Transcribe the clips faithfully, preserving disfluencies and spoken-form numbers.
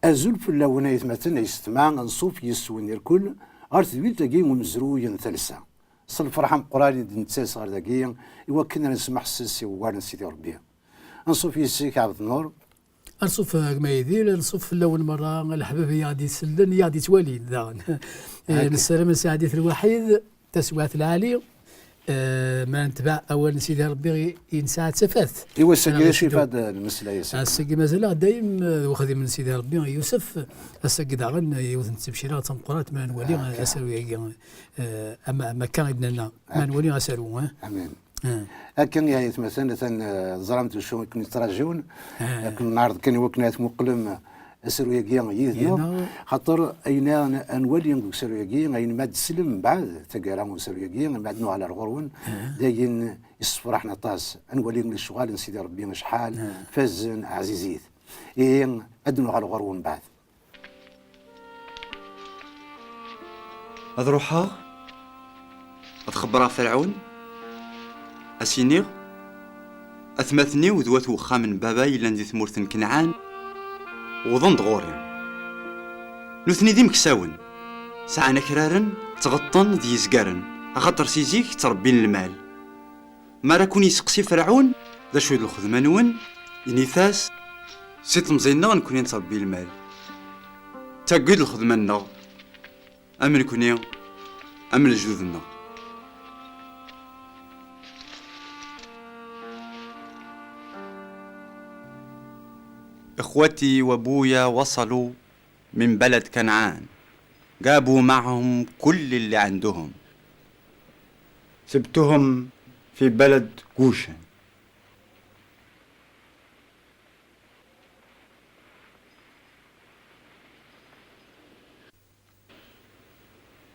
Azul fell-awen, ay atmaten, ay yessetma, anṣuf yes-wen irkel ɣer tedwilt-agi umezruy n talsa. S lferḥ ameqqran i d-nettas ɣer dagi i wakken ad nesmeḥses i ugar n Sidi Ṛebbi. Anṣuf yes-k, Ɛebd Nnur. Anṣuf, a gma Yidir, anṣuf fell-awen merra, a leḥbab i aɣ-d-isellen, i aɣ-d-ittwalin daɣen. Eh, nessaram ad nesɛeddi lwaḥid, taswiɛt lɛali, eh, ma netbeɛ awal n Sidi Ṛebbi i, i nesɛa d tafat. I wass-agi d acu yeffad lmeslay ass-agi? Ass-agi mazal-aɣ dayem, eh, d uxdim n Sidi Ṛebbi i Yusef. Ass-agi daɣen, eh, yiwet n tebcira d tameqqrant, ma nwali, eh, asaru-agi, eh, ama, ama akka i d-nenna, ma nwali asaru, eh. Amin. Akken, ay atmaten, atan, eh, teẓram d acu i ken-yettraǧun. Akken neɛreḍ kan i wakken ad tmuqlem asaru-agi yid-neɣ. Xaṭer ayen ara n-, ad nwali deg usaru-agi, ayen ma d-teslem mbeɛd taggara n usaru-agi, mbeɛd nuɣal ar ɣur-wen, d ayen yessefraḥen aṭas. Ad nwali lecɣal n Sidi Ṛebbi acḥal fazen, ɛzizit. Ihi, ad nuɣal ɣur-wen mbeɛd. Ad ruḥeɣ, ad xebbreɣ Ferɛun, ad s-iniɣ, atmaten-iw d wat wexxam n baba yellan di tmurt n Kenɛan, wwḍen-d ɣur-i. Nutni d imeksawen, sɛan akraren, ttɣeṭṭen d yizgaren, axaṭer si zik ttṛebbin lmal. Mi ara ken-yesteqsi Ferɛun, d acu d lxedma-nwen? Init-as, si temẓi-nneɣ nekni nettṛebbi lmal. D tagi i d lxedma-nneɣ, am nekni, am lejdud-nneɣ. إخوتي وأبويا وصلوا من بلد كنعان، جابوا معهم كل اللي عندهم. سبتهم في بلد جوشن.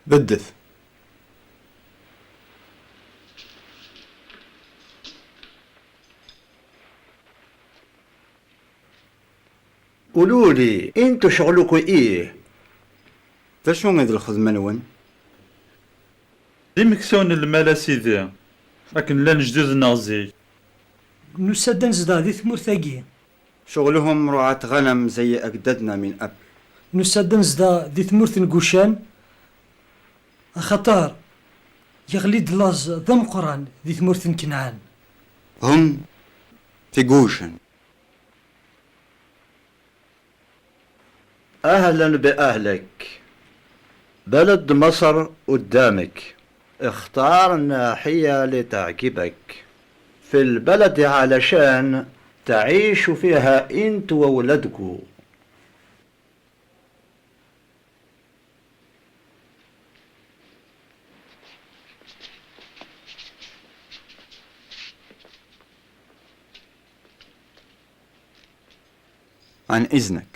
بدث. قولوا لي، انتو شغلكم ايه؟ D acu i d lxedma-nwen? D imeksawen n lmal, a Sidi, akken llan lejdud-nneɣ zik. Nusa-d ad nezdeɣ di tmurt-agi. شغلهم رعاة غنم زي أجدادنا من قبل. Nusa-d ad nezdeɣ di tmurt n Gucan, axaṭer yeɣli-d laẓ d ameqqran di tmurt n Kenɛan. هم في جوشن. أهلا بأهلك. بلد مصر قدامك. اختار الناحية اللي تعجبك في البلد علشان تعيشوا فيها انت وولدكوا. عن إذنك.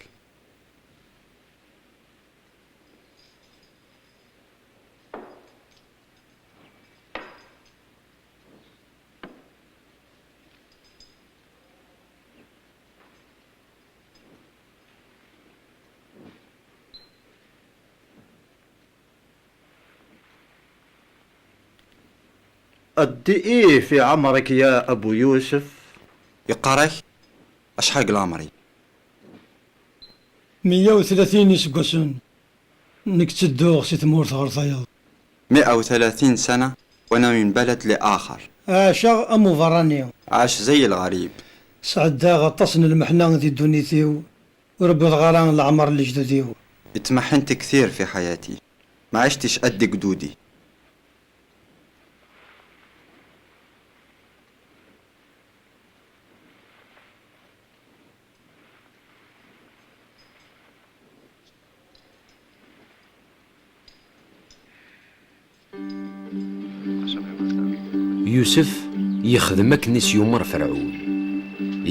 قد إيه في عمرك يا أبو يوسف؟ Yeqqar-ak, acḥal deg leɛmer-ik? Meyya u tlatin iseggasen. Nekk ttedduɣ si tmurt ɣer tayeḍ. مئة وثلاثين سنة وأنا من بلد لآخر. Ɛaceɣ am uberrani. عاش زي الغريب. Sɛeddaɣ aṭas n lmeḥna di ddunit-iw, ur wwiḍeɣ ara leɛmer n lejdud-iw. اتمحنت كثير في حياتي، ما عشتش قد جدودي. Yusef yexdem akken i s-yumer Ferɛun.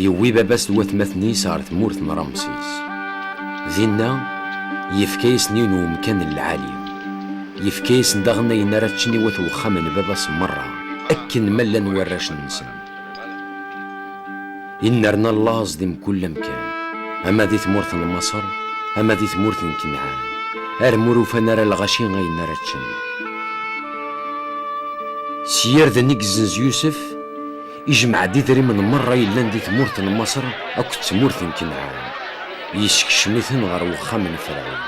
Yewwi baba-s d watmaten-is ɣer tmurt n Ramsis. Dinna, yefka-yasen yiwen n umkan n lɛali. Yefka-yasen daɣen ayen ara ččen i wat wexxam n baba-s merra, akken ma llan warrac-nsen. Innerna laẓ di mkul amkan, ama di tmurt n Maṣer, ama di tmurt n Kenɛan, armi ur ufan ara lɣaci ayen ara ččen. S yirden i yezzenz Yusef, ijmeɛ-d idrimen merra yellan di tmurt n Maṣer akked tmurt n Kenɛan. yessekcem-iten ɣer wexxam n Ferɛun.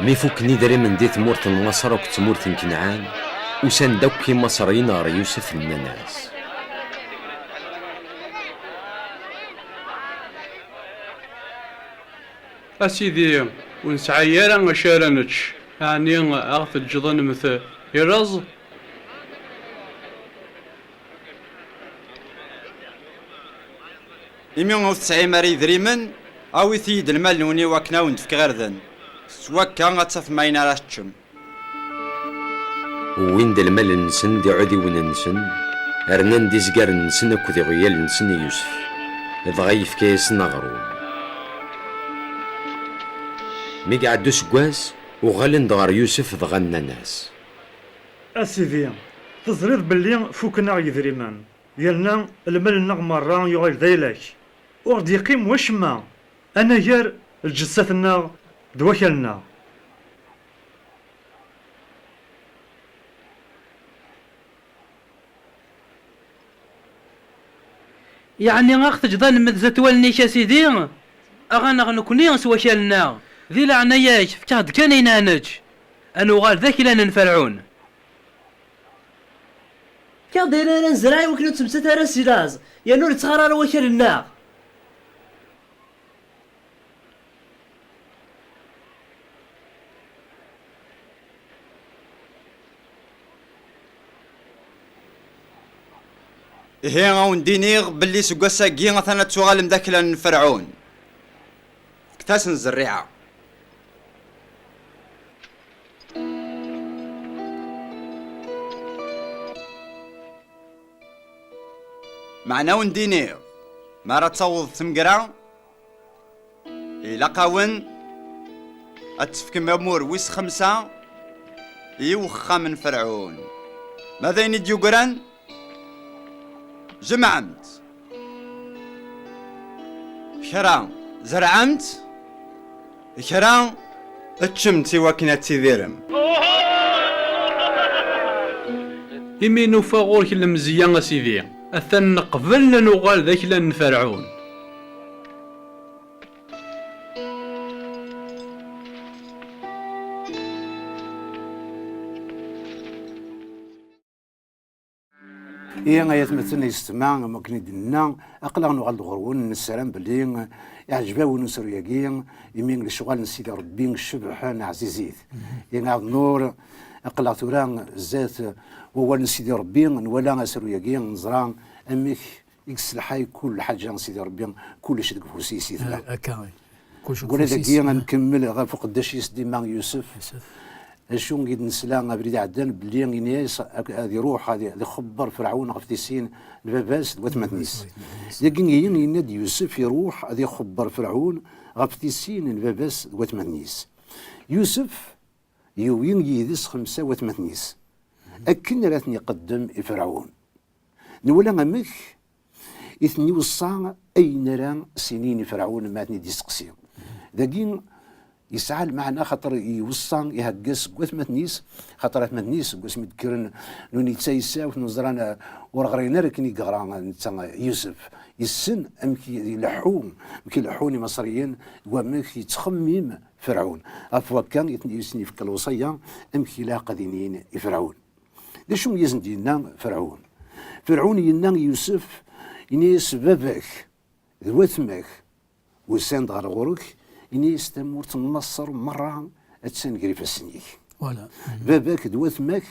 Mi fukken idrimen di tmurt n Maṣer akked tmurt n Kenɛan, usan-d akk Imaṣriyen ɣer Yusef, nnan-as: A sidi, ur nesɛi ara acu ara nečč, ɛni a ɣ-teǧǧeḍ ad nemmet i laẓ? Imi ur tesɛim ara idrimen, awit-iyi-d lmal-nwen i wakken a wen-d-fkeɣ irden. S wakka ad tafem ayen ara teččem. Wwin-d lmal-nsen d iɛudiwen-nsen, rnan-d izgaren-nsen akked iɣyal-nsen i Yusef, dɣa yefka-yasen aɣrum. Mi iɛedda useggas, uɣalen-d ɣer Yusef dɣa nnan-as: A sidi, teẓriḍ belli fuken-aɣ yedrimen, yerna lmal-nneɣ merra yuɣal d ayla-k. Ur ɣ-d-yeqqim wacemma anagar lǧessat-nneɣ d wakal-nneɣ. Yeɛni a ɣ-teǧǧeḍ ad nemmed zdat wallen-ik, a sidi? Aɣ-aneɣ nekni s wakal-nneɣ. Di leɛnaya-k, efk-aɣ-d kan ayen ara nečč. Ad nuɣal d aklan n Ferɛun. Efk-aɣ-d ayen ara nezreɛ i wakken ur nettemsat ara si laẓ, yerna ur nettɣar ara wakal-nneɣ. Ihi, a wen-d-iniɣ belli seg wass-agi atan ad tuɣalem d aklan n Ferɛun. Fket-asen zzerriɛa. Meɛna a wen-d-iniɣ, mi ara taweḍ tmegra, ilaq-awen ad tefkem amur wis xemsa i uxxam n Ferɛun. Ma d ayen i d-yugran, jemɛem-t. Kra zerɛem-t, kra ččem-t i wakken ad tidirem. Imi nufa ɣur-k lemzeyya, a sidi, atan neqbel ad nuɣal d aklan n Ferɛun. Ihi ay atmaten yessetma, am wakken i d-nenna, aql-aɣ nuɣal-d ɣur-wen, nessaram belli iɛǧeb-awen usaru-agi, imi lecɣal n Sidi Ṛebbi cebḥen ɛzizit. Ihi Ɛebd Nnur, aql-aɣ tura zdat wawal n Sidi Ṛebbi, nwala asaru-agi, neẓra amek i yesselḥay kul lḥaǧa Sidi Ṛebbi, kullec deg ufus-is i tella. Akka, kullec deg ufus-is. Wala dagi ad nkemmel ɣef uqeddac-is dima Yusef. Yusef. Acu i d-nesla abrid iɛeddan belli ini-as ad, ad iruḥ ad, ad ixebber Ferɛun ɣef tissin n baba-s d watmaten-is. Dagi ihi yenna-d Yusef iruḥ ad ixebber Ferɛun ɣef tissin n baba-s d watmaten-is. Yusef yuwi yid-s xemsa watmaten-is akken ara ten-iqeddem i Ferɛun. Nwala amek i ten-iweṣṣa ayen ara s-inin i Ferɛun ma ad ten-id-isteqsi. Dagi yesɛa lmeɛna, xaṭer iweṣṣa, ihegga seg watmaten-is, xaṭer atmaten-is seg wasmi d-kkren, nuni d taysawt, neẓran, eh, ur ɣrin ara akken i yeɣra netta Yusef. Yessen amek ileḥḥu, amek i leḥḥun Imaṣriyen, d wamek yettxemmim Ferɛun. Ɣef wakka i ten-, i sen-yefka lewṣaya amek ilaq ad inin i Ferɛun. D acu i asen-d-yenna Ferɛun? Ferɛun yenna i Yusef, ini-as: baba-k d watma-k usan-d ɣer ɣur-k, ini-as tamurt n Maṣer merra attan gar ifassen-ik. Voilà. Baba-k d watma-k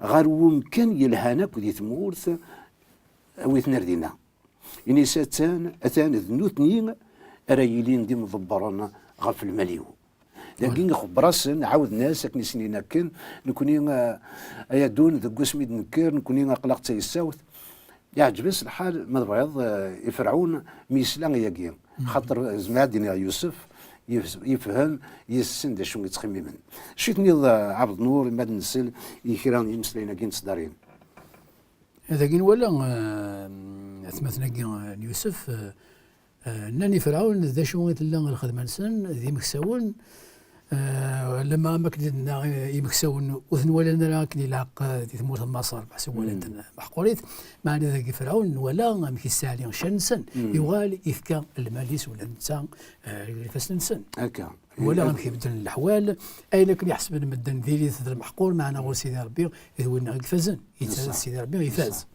ɣer wemkan yelhan akk di tmurt, awi-ten ar dinna. Ini-as atan, atan d nutni ara yilin d imḍebbren ɣef lmal-iw. Dagi ixebber-asen, ɛawden-as akken i sen-yenna akken, nekni, eh, ay adun deg wasmi d-nekker, nekni aql-aɣ d taysawt. Yeɛǧeb-as lḥal, ma tebɣiḍ, eh, i Ferɛun mi yesla ayagi. Xaṭer, zemreɣ ad d-iniɣ Yusef, yef-, yefhem, yessen d acu i ttxemmimen. Acu i tenniḍ, eh, Ɛebd Nnur, ma d-nsel i kra n yimeslayen-agi n tseddarin? Dagi nwala, eh, atmaten-agi, eh, n Yusef, eh, eh, nnan i Ferɛun d acu i tella lxedma-nsen, d imeksawen, Eh, lama am akken i d-nenna, eh, imeksawen ur ten-walan ara akken ilaq, eh, di tmurt n Maṣer, meḥsub walan-ten meḥqurit. Meɛna dagi Ferɛun nwala amek yesseɛli ccan-nsen, yuɣal ifka lmal-is ula d netta, eh, gar ifassen-nsen. Akka. Nwala amek ibeddlen leḥwal, ayen akken iḥesben medden d ilit d lmeḥqur, meɛna ɣur Sidi Ṛebbi d winna i ifazen. Yettazal Sidi Ṛebbi ifaz.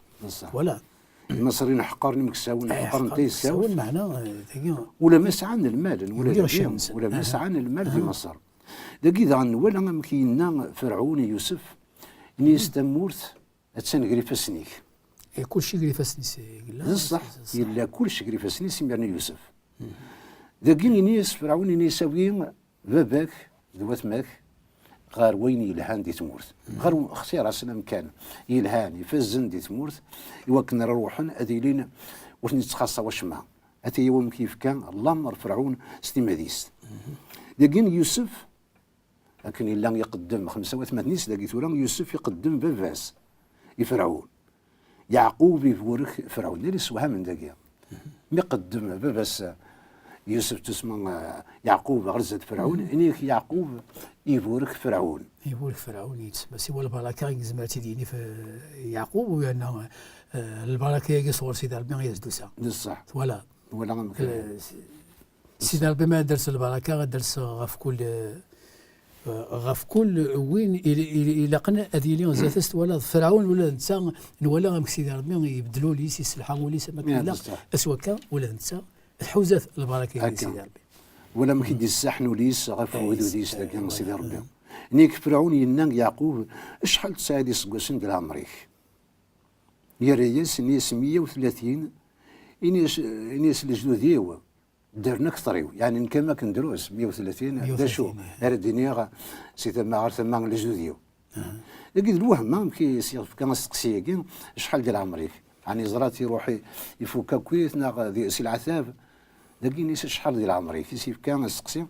Voilà. Imaṣriyen ḥeqqren imeksawen, ḥeqqren tayessawen, meɛna, eh, dagi ula ma sɛan lmal, nwala dagi, ula ma sɛan lmal di Maṣer. Dagi daɣen nwala amek yenna Ferɛun i Yusef, ini-as tamurt attan gar ifassen-ik. Eh, kulci gar ifassen-is, eh, yella. D ṣṣeḥ, yella kulci gar ifassen-is, imir-nni Yusef. Dagi ini-as Ferɛun, ini-as awi baba-k d watma-k ɣer wayen yelhan di tmurt. Ɣer u-, xtir-asen amkan yelhan, ifazen di tmurt, i wakken ara ruḥen ad ilin ur ten-ittxaṣṣa wacemma. Ata-ya wamek yefka lamer Ferɛun s timmad-is. Dagi Yusef, akken yella iqeddem xemsa watmaten-is, dagi tura Yusef iqeddem baba-s i Ferɛun. Yeɛqub iburek Ferɛun. Nnan isewhamen dagi. Mi qeddem baba-s Yusef tusma, eh, Yeɛqub ɣer zdat Ferɛun, ini-ak Yeɛqub iburek Ferɛun. Iburek Ferɛun, yettsemma. Siwa lbaraka i yezmer ad tt-id-yini f-, Yeɛqub, u yerna, eh, lbaraka-agi sɣur Sidi Ṛebbi i as-d-tusa. D ṣṣeḥ. Twala. Nwala amek, eh, s-, Sidi Ṛebbi ma ad d-ters lbaraka, ad d-ters ɣef kul, eh, ɣef kul win il-, il-, ilaqen ad yili zdat-s. Twalaḍ Ferɛun, ula d netta nwala amek Sidi Ṛebbi ibeddel ul-is, iselḥa ul-is, am akken ilaq, s wakka ula d netta tḥuza-t lbaraka n Sidi Ṛebbi. Wala amek i d-issaḥen ul-is ɣef wegdud-is dagi n Sidi Ṛebbi. Nnig Ferɛun yenna i Yeɛqub, acḥal tesɛiḍ iseggasen di leɛmer-ik? Yerra-yas, ini-as meyya u tlatin, ini-as, ini-as lejdud-iw ddren akter-iw, yeɛni nekk am akken drus, meyya u tlatin, d acu ara d-iniɣ si tama ɣer tama n lejdud-iw? Dagi d lwehma, amek i s-yefka asteqsi-agi, acḥal di leɛmer-ik? Ɛni yeẓra-t iruḥ i-, ifuk akkit, neɣ di, si leɛtab? Dagi ini-as acḥal di leɛmer-ik? I s-yefka asteqsi,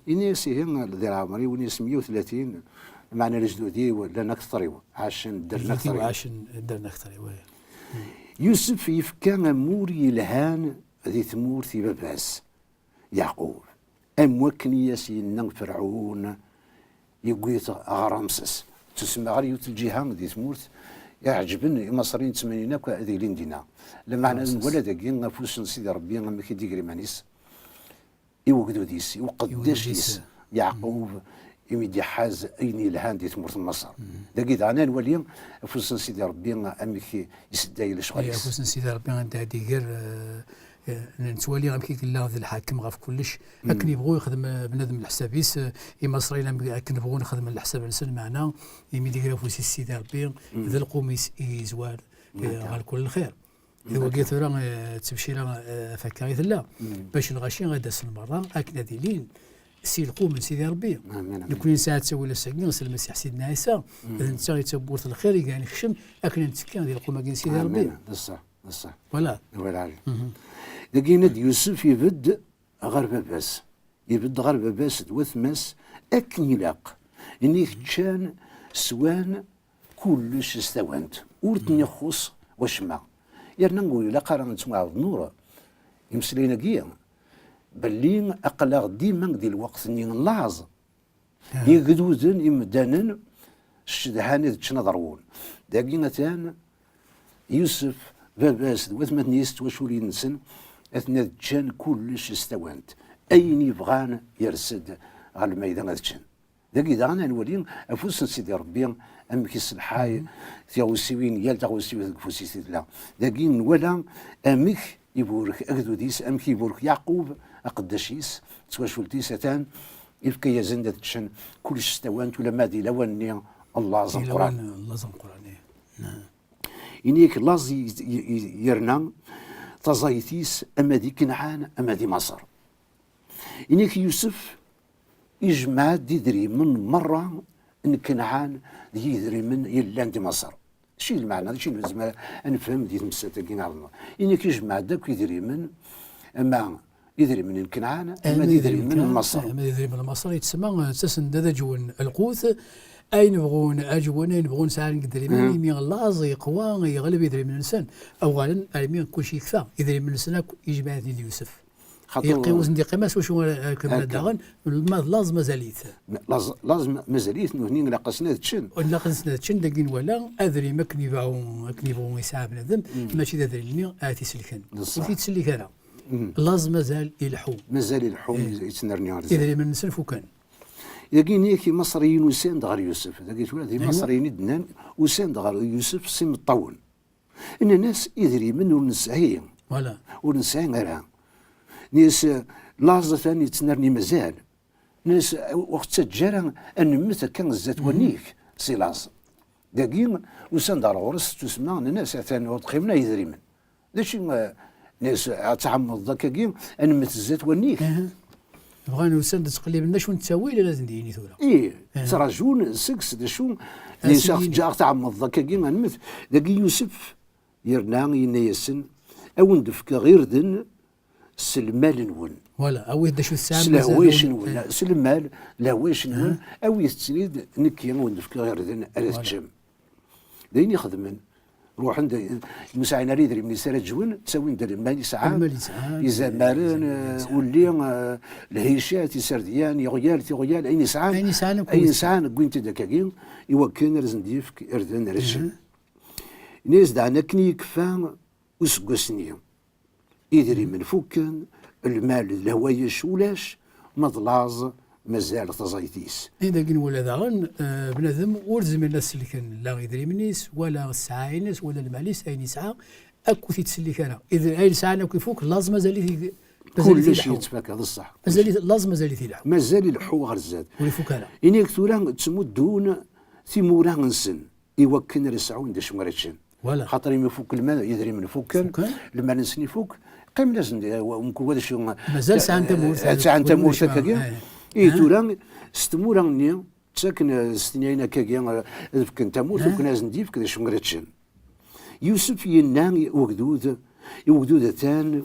ini-as ihi di leɛmer-iw, ini-as meyya u tlatin, meɛna lejdud-iw llan akter-iw, ɛacen, ddren akter-iw. Ɛacen, ddren akter-iw, eh. Yusef yefka amur yelhan di tmurt i baba-s, Yeɛqub, am wakken i as-yenna Ferɛun, yewwi-t ɣer Ramses. Ttusemma ɣer yiwet lǧiha di tmurt, iɛeǧben Imaṣriyen, ttmennin akk ad ilin dinna. Lameɛna nwala dagi afus n Sidi Ṛebbi amek i d-iger iman-is i wegdud-is, i uqeddac-is, Yeɛqub, imi d-iḥaz ayen yelhan di tmurt n Maṣer. Dagi daɣen ad nwali afus n Sidi Ṛebbi amek isedday lecɣal-is. Afus n Sidi Ṛebbi anda i d-iger, eh, eh, nettwali amek i yella d lḥakem ɣef kullec. Akken yebɣu yexdem, eh, bnadem leḥsab-is, eh, Imaṣriyen am-, akken bɣun xedmen leḥsab-nsen, meɛna imi d-iger afus-is Sidi Ṛebbi, d lqum-is i yezwar, eh, ɣer kul lxir. D wagi tura, eh, d ttebcira, eh, ɣef akka i tella. Bac lɣaci ad d-asen merra, akken ad ilin si lqum n Sidi Ṛebbi. Amin, amin. Nekkni nesɛa ttawil ass-agi s Lmasiḥ Sidna Ɛisa, d netta i d tawwurt n lxir i nekcem akken ad nettekki di lqum-agi n Sidi Ṛebbi. Amin, d ṣṣeḥ, d ṣṣeḥ. Voilà. Dagi yenna-d Yusef ibedd ɣer baba-s. Ibedd ɣer baba-s d watma-s akken ilaq. Ini-k ččan, swan, kullec s tawant. Ur ten-ixuṣ wacemma. Yerna ur ilaq ara ad nettwaɛreḍ nur imeslayen-agi, belli aql-aɣ dima di lweqt-nni n laẓ. Igduden, imdanen, ccedhan ad ččen ad ṛwun. Dagi atan Yusef, baba-s d watmaten-is s twaculin-nsen, aten ad ččan kullec s tawant. Ayen i bɣan yers-d ɣer lmayda ad ččen. Dagi daɣen ad nwali afus n Sidi Ṛebbi amek iselḥay tiɣewsiwin, yal taɣewsiwt deg ufus-is i tella. Dagi nwala amek iburek agdud-is, amek iburek Yeɛqub aqeddac-is, d twacult-is, atan ifka-yasen-d ad ččen kullec s tawant, ulamma di lawan-nni n laẓ ameqqran. Di lawan n laẓ ameqqran, ih. Ini-ak laẓ i, i, i, yerna taẓayt-is ama di Kenɛan ama di Maṣer. Ini-ak Yusef ijmeɛ-d idrimen merra n Kenɛan d yidrimen yellan di Maṣer. Acu i d lmeɛna? Acu i nezmer ad nefhem di temsalt-agi n Ɛebd Nnaṣer? Ini-ak ijmeɛ-d akk idrimen, ama idrimen n Kenɛan, ama d idrimen n Maṣer. Ama d idrimen n Maṣer, yettsemma, eh, ttasen-d ad aǧwen lqut, ayen bɣun aǧwen, ayen bɣun sɛan deg idrimen, imi laẓ yeqwa, yeɣleb idrimen-nsen, uɣalen armi kulci yekfa, idrimen-nsen akk ijmeɛ-iten-id Yusef. Xaṭer yeqqim, ur sen-d-yeqqim ara s wacu ara kemmlen daɣen, ma d laẓ mazal-it. Ma-, laẓ, laẓ ma-, mazal-it, nutni ilaq-asen ad ččen. Ilaq-asen ad ččen, dagi nwala adrim akken yebɣu, akken yebɣu yesɛa bnadem, mačči d adrim-nni ara t-iselken. D ṣṣeḥ. Ur t-yettsellik ara. Laẓ mazal ileḥḥu. Mazal ileḥḥu, yettnerni ar zdat. Idrimen-nsen fuken. Dagi ini-ak Imaṣriyen usan-d ɣer Yusef. Dagi tura d Imaṣriyen i d-nnan, usan-d ɣer Yusef s imeṭṭawen. Nnan-as idrimen ur nesɛi. Voilà. Ur nesɛi ara. Nnan-as laẓ atan yettnerni mazal. Nnan-as ur ɣ-ttaǧǧa ara ad nemmet akka zdat wannig si laẓ. Dagi usan-d ar ɣur-s s tussma, nnan-as atan ur d-qqimen ara yidrimen. D acu, eh, nnan-as ad tɛemmeḍ akkagi ad nemmet zdat wannig? Bɣan usan-d ttqelliben d acu n ttawil ara sen-d-yini tura. Ih, ttrajun seg-s d acu, nnan-as ad ɣ-tɛemmeḍ akkagi ad nemmet. Dagi Yusef yerna yenna-yasen, a wen-d-fkeɣ irden s lmal-nwen. Voilà, awit d acu tesɛam, s lehwayec-nwen, s lmal, lehwayec-nwen, awit-ten-id, nekki a wen-d-fkeɣ irden ara teččem. D ayen i xedmen. Ruḥen-d, ur sɛin ara idrimen-is ara ǧwen, ttawin-d lmal i sɛan, izamaren, eh, ulli, eh, lhicat, iserdiyan, iɣyal, tiɣyal, ayen i sɛan, ayen i sɛan, wwin-t-id akkagi, i wakken ara sen-d-yefk irden ara ččen. Ini-as daɣen akken i yekfa useggas-nni. Idrimen fukken, lmal d lehwayec ulac, ma d laẓ mazal taẓayt-is. I dagi nwala daɣen, eh, bnadem ur zmiren ad selken la idrimen-is, wala sɛaya-ines, wala lmal-is, ayen yesɛa, akk ur t-yettsellik ara. Id-, ayen sɛan akk ifuk, laẓ mazal-it id-, mazal-it ileḥḥu. Kullec yettfaka, d ṣṣeḥ. Mazal-it, laẓ mazal-it ileḥḥu. Mazal ileḥḥu ɣer zdat. Ur ifuk ara. Ini-ak tura ttmuddun timura-nsen i wakken ara sɛun d acu ara ččen. Voilà. Xaṭer imi ifuk lmal, idrimen fukken, lmal-nsen ifuk, qqimen-asen-d, eh, wa-, mkul wa d acu, mazal sɛan tamurt, eh, sɛan tamurt akkagi. Eh, tura, s tmura-nni, ttaken, eh, s tnyayin akkagi, eh, ad fken tamurt, ukken ad sen-d-yefk d acu ara ččen. Yusef yenna i ugdud, i ugdud atan,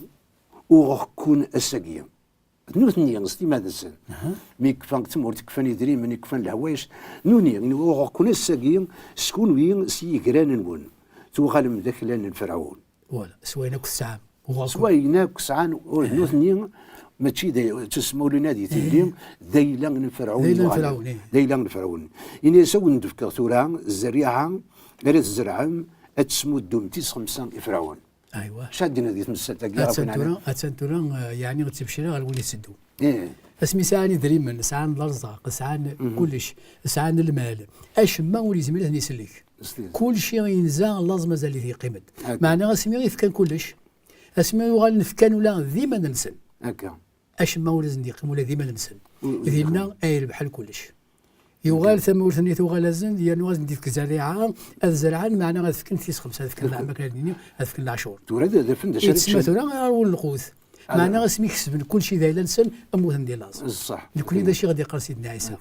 uɣeɣ-ken ass-agi. D nutni s timmad-nsen. Mi kfan deg tmurt, kfan idrimen, kfan lehwayec, nutni, uɣeɣ-ken ass-agi s kunwi, s yigran-nwen. Tuɣalem d aklan n Ferɛun. Voilà, s wayen akk tesɛam. S wayen akk sɛan, ur d nutni, mačči d, ur ttsemma ula di tilli, d ayla n Ferɛun. D ayla n Ferɛun, eh. D ayla n Ferɛun. Ini-as a wen-d-fkeɣ tura zzerriɛa ara tzerɛem, ad tesmuddum tis xemsa i Ferɛun. Aywa. Acu ara d-tiniḍ di tmessalt-agi? Attan tura, attan tura, eh, yeɛni d ttebcira ɣer win itteddun. Ih. Asmi sɛan idrimen, sɛan lerẓaq, sɛan kullec, sɛan lmal, acemma ur yezmir ad ten-isellek. Kulci yenza, laẓ mazal-it yeqqim-d. Meɛna asmi i fkan kullec, asmi uɣalen fkan ula d iman-nsen. Acemma ur asen-d-yeqqim ula d iman-nsen. Dinna ay lbeḥ kullec. Yuɣal tamurt-nni tuɣal-asen-d, yernu ad sen-d-yefk zzerriɛa, ad zerɛen, meɛna ad fken tis xemsa, ad fken leɛmakla-nni, ad fken leɛcur. Tura d, d afen d acu ara ččen. Tura ar wul lqut. Meɛna asmi kesben kulci d ayla-nsen, mmuten di laẓ. Ṣṣeḥ. Nekni d acu i ɣ-d-yeqqar Sidna Ɛisa?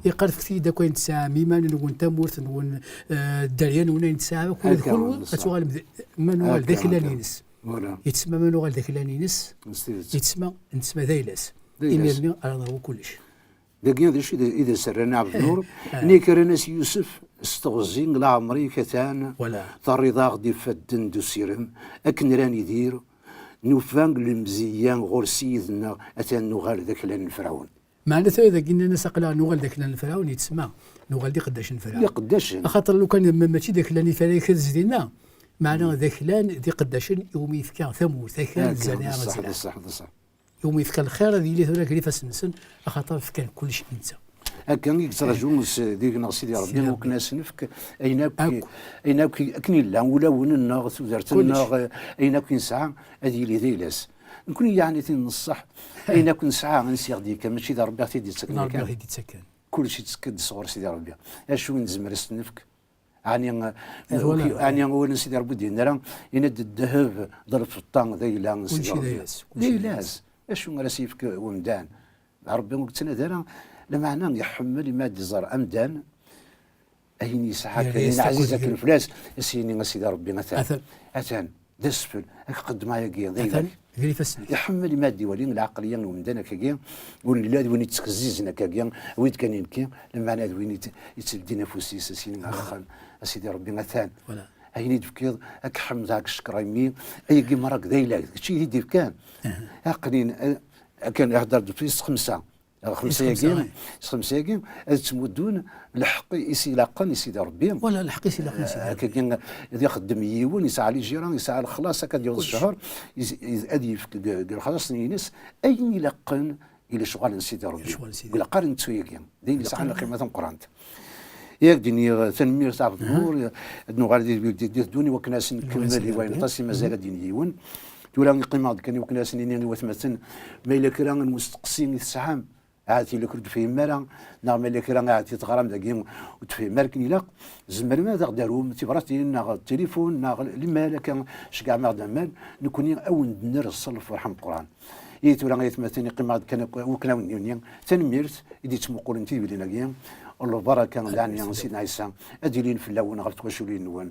Yeqqar fket-iyi-d akk ayen tesɛam, iman-nwen, tamurt-nwen, eh, dderya-nwen, ayen tesɛam akk, ula d kunwi ad tuɣalem d, ma nuɣal d aklan-ines. Yettsemma ma nuɣal d aklan-ines, yettsemma, nettsemma d ayla-s. Imir-nni ara neṛwu kullec. Dagi d acu i d, i d as-rran Ɛebd Nur? Nnig rran-as Yusef s teɣzi n leɛmer-ik atan, terriḍ-aɣ-d ifadden d usirem, akken ara nidir, nufa lemzeyya ɣur-s yid-neɣ, atan nuɣal d aklan n Ferɛun. Meɛna tura dagi nnan-as aql-aɣ nuɣal d aklan n Ferɛun, yettsemma, nuɣal d iqeddacen n Ferɛun. D iqeddacen. Axaṭer lukan ma, mačči d aklan i fara ikad dinna, meɛna d aklan d iqeddacen iwumi yefka tamurt, akal d zzerriɛa d zzerriɛa. Iwumi yefka lxir ad yili tura gar ifassen-nsen, axaṭer fkan kullec i netta. Akka i yettraǧu s, deg-neɣ Sidi Ṛebbi, wakken ad s-nefk ayen akk, ayen akk akken yella, ulawen-nneɣ, tudert-nneɣ, ayen akk i nesɛa, ad yili d ayla-s. Nekni yeɛni tin n ṣṣeḥ, ayen akk nesɛa, ansi i ɣ-d-yekka, mačči d Ṛebbi i ɣ-t-id-yettaken yakan. Kullec yettekka-d sɣur Sidi Ṛebbi. Acu i nezmer ad s-nefk? Ɛni, ɛni awal n Sidi Ṛebbi d-yenna ara, yenna-d ddheb d lfeṭṭa d ayla n Sidi Ṛebbi. D ayla-s. Acu ara s-yefk umdan? Ṛebbi ur yettnadi ara, lameɛna iḥemmel imi ad d-iẓer amdan, ayen yesɛa kan, ayen ɛziz akken fell-as, ad s-yini a Sidi Ṛebbi, atan, atan, d asfel, ad k-qeddmeɣ ayagi, d ayla-k. Iḥemmel imi ad d-iwali lɛeqliya n umdan akkagi, ur nelli d win yettkezzizen akkagi, wid kan i nekki, lameɛna d win yett-, yettleddin afus-is, ad s-yini, axxam, a Sidi Ṛebbi, atan. Ayen i d-tefkiḍ, ad k-ḥemdeɣ, ad k-cekkreɣ, imi ayagi merra d ayla-k, d kečč i yi-d-ifkan. Aql-in, eh, akken ihedder-d fis xemsa. Xemsa-yagi, xemsa-yagi ad ttmuddun lḥeqq i s-ilaqen i Sidi Ṛebbi. Wala lḥeqq i s-ilaqen i Sidi Ṛebbi. Akkagi, ad ixeddem yiwen, yesɛa lijiran, yesɛa lexlaṣ, akka ad yaweḍ ccehṛ, is-, is-, ad yefk deg, deg lexlaṣ-nni-ines ayen ilaqen i lecɣal n Sidi Ṛebbi. Lecɣal n Sidi. Ilaq ara nettu yagi. D ayen yesɛan lqima tameqqrant. I ak-d-iniɣ tanemmirt a Ɛebd Nnur, ad nuɣal di, di, di teddun i wakken ad s-nkemmel i wayen aṭas i mazal ad d-yini yiwen. Tura i qqimeɣ-d kan i wakken ad s-nini i watmaten, ma yella kra n usteqsi i tesɛam, ahat yella kra ur d-tefhim ara, neɣ ma yella kra ahat i teɣram dagi ur d-tefhim ara akken ilaq, tzemrem ad aɣ-d-tarum tibratin, neɣ tilifun, neɣ limal, akka ceggɛem-aɣ-d aman, nekkni a wen-d-nerr ṣṣelf ferḥ ameqqran. I tura ay atmaten, qqimeɣ-d kan ak-, wakken a wen-d-nini, tanemmirt i d-yettmuqulen tidwilin-agi, lbaraka, lɛanya n Sidna Ɛisa ad ilin fell-awen ɣef twaculin-nwen.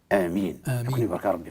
Amin. Amin. Ad ken-ibarek Ṛebbi.